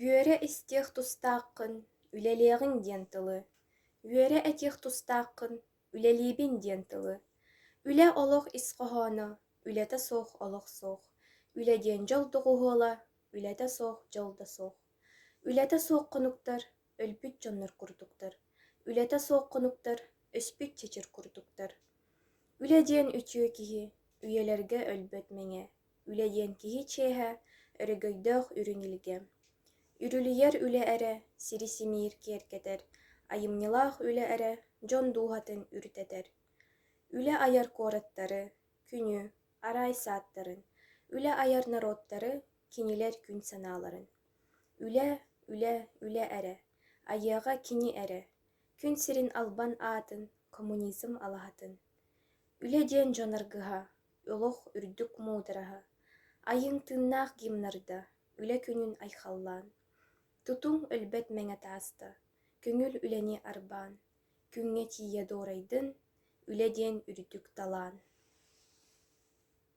Үөрэ истиэх тустааххын, үлэлиэҕиҥ диэн тылы, үөрэ этиэх тустааххын, үлэлиибин диэн тылы. Үлэ олох ис хоһооно, үлэтэ суох олох суох. Үлэ диэн дьол доҕуһуола, үлэтэ суох дьол да суох. Үлэтэ суох хонуктар, өлбүт дьоннор курдуктар. Үлэтэ суох хонуктар, өспүт чэчир курдуктар. Үлэ диэн үтүө киһи, үйэлэргэ өлбөт мэҥэ. Үлэ диэн киһи чиэһэ, өрөгөйдөөх үрүҥ илгэ. Үрүлүйэр үлэ эрэ сири симиир киэркэтэр, айымньылаах үлэ эрэ дьон дууһатын үрдэтэр. Үлэ айар куораттары, күнү, арай сааттарын, үлэ айар норуоттары, кинилэр күн санааларын. Үлэ, үлэ, үлэ эрэ, айыаҕа кини эрэ, күн сирин албан аатын, коммунизм алаһатын. Үлэ диэн дьон аргыһа, олох үрдүк муудараһа, айыҥ тыыннаах гимнарда, үлэ күнүн айхаллаан, тутуҥ өлбөт мэҥэ тааста, көҥүл үлэни арбаан, күҥҥэ тиийэ дуорайдын, үлэ диэн үрдүк талаан.